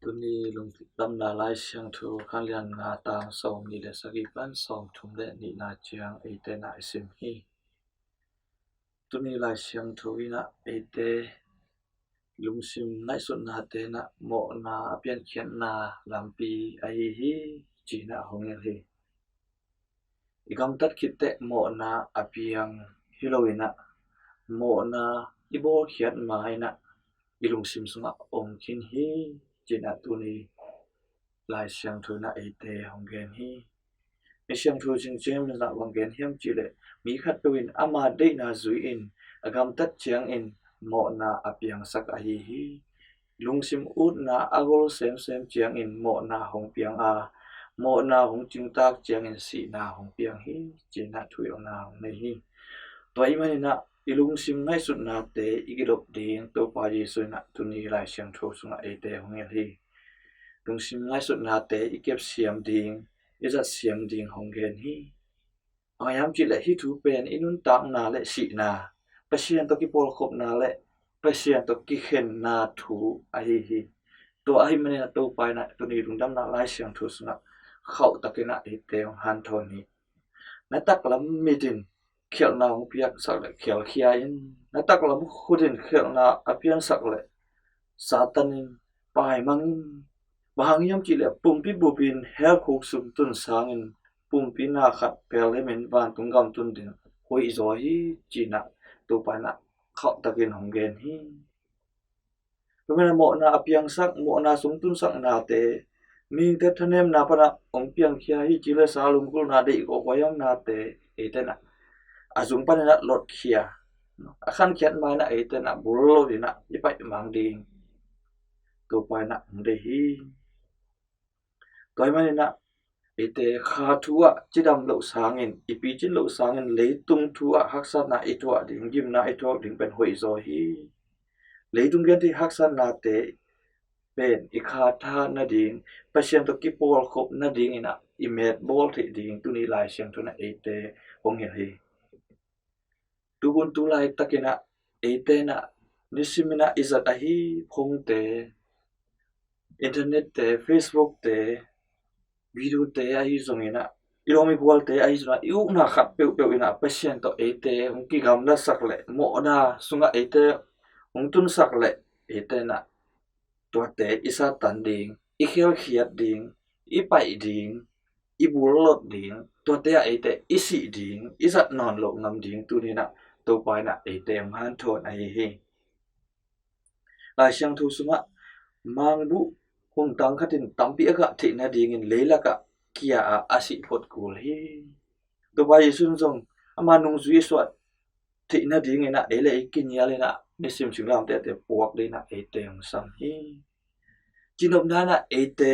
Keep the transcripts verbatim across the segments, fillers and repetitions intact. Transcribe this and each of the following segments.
Tuni lungdamna Lai Siangtho khan lian nga tang sawm nih le sagih pan sawm thum le nihna ciang eite na i sim hi. Tuni Lai Siangtho in ah eite lungsim ngaihsutnate in ah mawhna a piankhiatna lampi ahi hi, ci-in ah hong hilh hi. I gamtat khit teh mawhna a piang hi lo in ah, mawhna i bawlkhiat ma in ah i lungsim sungah om khin hi, ci-in ah tuni Lai Siangtho in ah eite hong gen hi. Misiangtho Jing James in ah bang gen hiam cih leh, mi khatpeuh in ama deihna zui-in a gamtat ciangin mawhna a piangsak ahi hi. Lungsim utna a gol semsem ciangin mawhna hong piang a, mawhna hong cingtak ciangin sihna hong piang hi, ci-in ah thuhilhna hong nei hi. Tua ahih manin ah i lungsim ngaihsutnate i kidop ding Topa Jesuh in ah tuni Lai Siangtho sungah eite hong hilh hi. Lungsim ngaihsutnate i kep siam ding, i zat siam ding hong gen hi. Bang hiam cih leh hih thu pen i nuntakna le sihna, Pasian tawh kipawlkhopna le Pasian tawh kikhenna thu ahi hi. Tua ahih manin ah Topa in ah tuni lungdamna Lai Siangtho sungah khauhtakin ah eite hong hanthawn hi. Na taklam mit in khialhna hong piaksak le khialkhia in, na taklam khut in khialhna a piansak le Satan in paimang in, bang hang hiam cih leh pumpi bup in hell khuk sung tun sangin pumpi na khat pelh lemin vantung gam tun ding hoih zaw hi, ci-in ah Topa in ah khauhtakin hong gen hi. Tua manin ah mawhna a piangsak, mawhna sung tunsak nate, mihingte thanemna pan ah hong piangkhia hi, ci le sa lunggulhna, deih gawhgawh hiam nate eite in ah a zung panin ah lotkhia, a khankhiat ma in ah eite in ah bul lo in ah i paih mang ding Topa in ah hong deih hi. Tua ahih manin ah eite kha thu ah cidam loh sangin, i picin loh sangin, leitung thu ah haksatna i tuah ding, gimna i tuah ding pen hoih zaw hi. Leitung genthei haksatnate pen i kha tha nading, Pasian tawh kipawlkhop nadingin ah i met bawl theih ding tuni Lai Siangtho in ah eite hong hilh hi. Tugun tu laitakin ah eite in ah nisimin ah i zat ahi phone te, internet te, Facebook te, video te ahi zongin ah, i lawm i gualte ahi zongin ah, i ukna khat peuhpeuh in ah Pasian tawh eite hong kigamlasak le mawhna sungah eite hong tunsak le eite in ah tuate i satan ding, i khialkhiat ding, i paih ding, i bullot ding, tuate ah eite i sih ding, i zat nawn loh ngam ding tuni in ah Topa in ah eite hong hanthawn ahi hi. Lai Siangtho sungah mangbuh humtang khat in tampi a gah theih nadingin leilakah kia-ah a sih phot kul hi. Topa Jesuh in zong ama nungzui i suah theih nadingin ah ei le ei kinial in ah nisim singlamteh te puak ding in ah eite hong sam hi. Cinopna in ah eite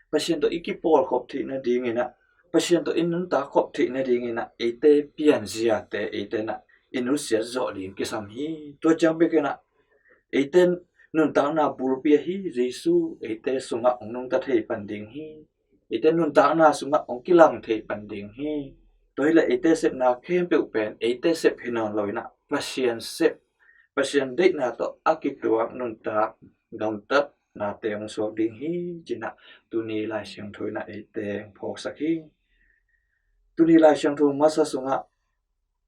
Pasian tawh i kipawlkhop theih nadingin ah, Pasian tawh i nuntak khop theih nadingin ah eite pianziate eite in ah i nusiat zawh ding kisam hi. Tua ciang bekin ah eite nuntakna bulpi ahi Jesuh eite sungah hong nungta thei pan ding hi. Eite nuntakna sungah hong kilang thei pan ding hi. Tua hileh eite sepna khempeuh pen eite sep hi nawn lo in ah Pasian sep, Pasian deihna tawh a kituak nuntak gamtatnate hong suak ding hi, ci-in ah tuni Lai Siangtho in ah eite hong phawksak hi. Tuni Lai Siangtho masa sungah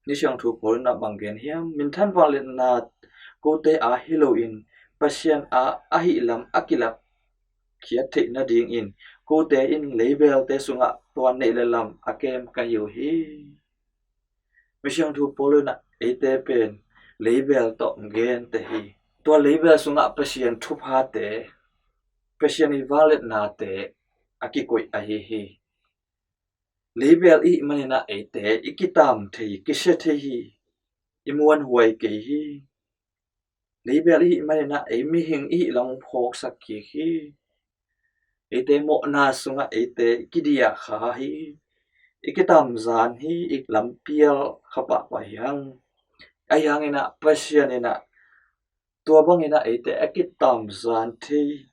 Ni Siangtho Paul in ah bang gen hiam? Minthan vangliatna kote a hi loin Pasian a ahih lam a kilak khiat theih nadingin kote in leibelte sungah tua neih le lam a kem ka hi uh hi. Mi Siangtho Paul in ah eite pen leibel tawh gente hi. Tua leibel sungah Pasian thuphate, Pasian i vangliatnate a kikoih ahi hi. Leibel i hih manin ah eite i kitam thei, kisia thei hi. I muanhuai kei hi. Leibel i hih manin ah ei mihing i hih lam hong phawksak kik hi. Eite mawhna sungah eite i kidiah kha hi. I kitamzan hi, i lampial kha pahpah hi hang. Ahi hangin ah Pasian in ah tua bangin ah eite a kitamzan thei,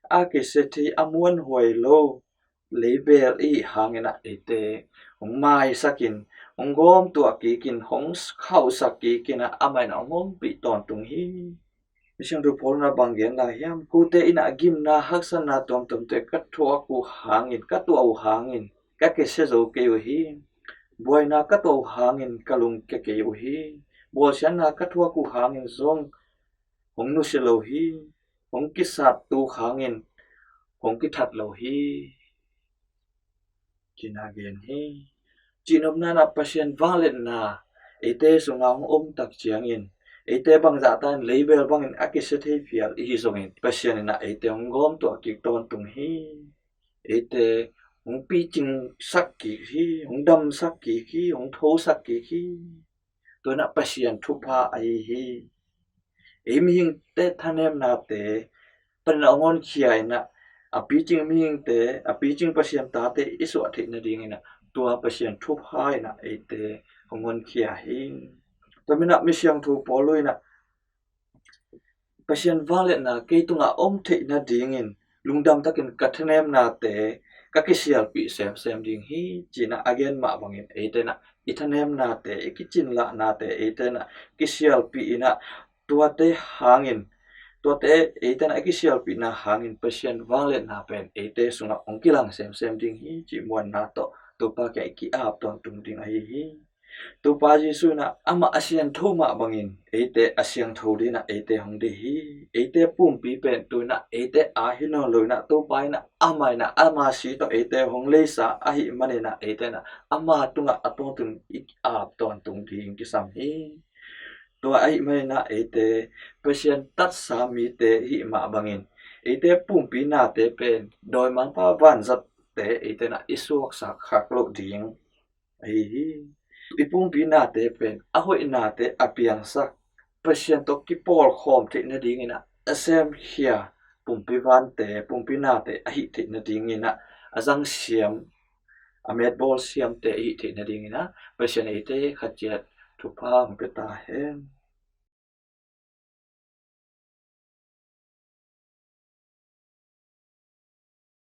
a kisia thei, a muanhuai lo leibel i hih hangin ah eite hong maisakin, hong gawmtuah kikin, hong khauhsak kikin ah amah in ah hong ompih tawntung hi. Siangtho Paul in ah bang gen lai hiam? Kote in ah gimna haksatna tuamtuamte ka thuak uh hangin, ka tuah uh hangin ka kisia zo kei uh hi. Buaina ka tuah uh hangin ka lungkia kei uh hi. Bawlsiatna ka thuak uh hangin zong hong nusia lo hi. Hong kisat tuk hangin hong kithat lo hi, ci-in ah gen hi. Cihnopna in ah Pasian vangliatna eite sungah hong om tak ciangin, eite bangzah ta in leibel bangin a kisia thei phial i hi zongin, Pasian in ah eite hong gawmtuah kik tawntung hi. Eite hong picingsak kik hi, hong damsak kik hi, hong thosak kik hi. Tua in ah Pasian thupha ahi hi. Ei mihingte thanemnate panin ah hong honkhia in ah, a picing mihingte, a picing Pasian tate i suah theih nadingin ah, tua Pasian thupha in ah eite hong honkhia hi. Tua manin ah Misiangtho Paul in ah, Pasian vangliatna kei tungah om theih nadingin lungdam takin ka thanemnate ka kisialpih semsem ding hi, ci-in ah a gen mah bangin eite in ah i thanemnate, i kicinlahnate eite in ah kisialpih in ah, tuate hangin, tuate eite in ah i kisialpihna hangin Pasian vangliatna pen eite sungah hong kilang semsem ding hi, cih muanna tawh Topa kiang i ki-ap tawntung ding ahi hi. Topa Jesuh in ah amah a siangtho mah bangin eite a siangtho dingin ah eite hong deih hi. Eite pumpi pen tu-in ah eite aa hi nawn lo-in ah, Topa in ah amah in ah ama si tawh eite hong leisa ahih manin ah eite in ah ama tungah a tawntung i ap tawntung ding kisam hi. Tua ahih manin ah eite Pasian tatsa mite i hih mah bangin eite pumpi nate pen dawimangpa vanzatte eite in ah i suaksak khak loh ding ahi hi. I pumpi nate pen a hoih nate a piangsak, Pasian tawh kipawlkhawm theih nadingin ah a semkhia pumpi vante, pumpi nate ahih theih nadingin ah a zangsiam, a metbawl siamte ahih theih nadingin ah Pasian eite khat ciat thupha hong pia ta hen.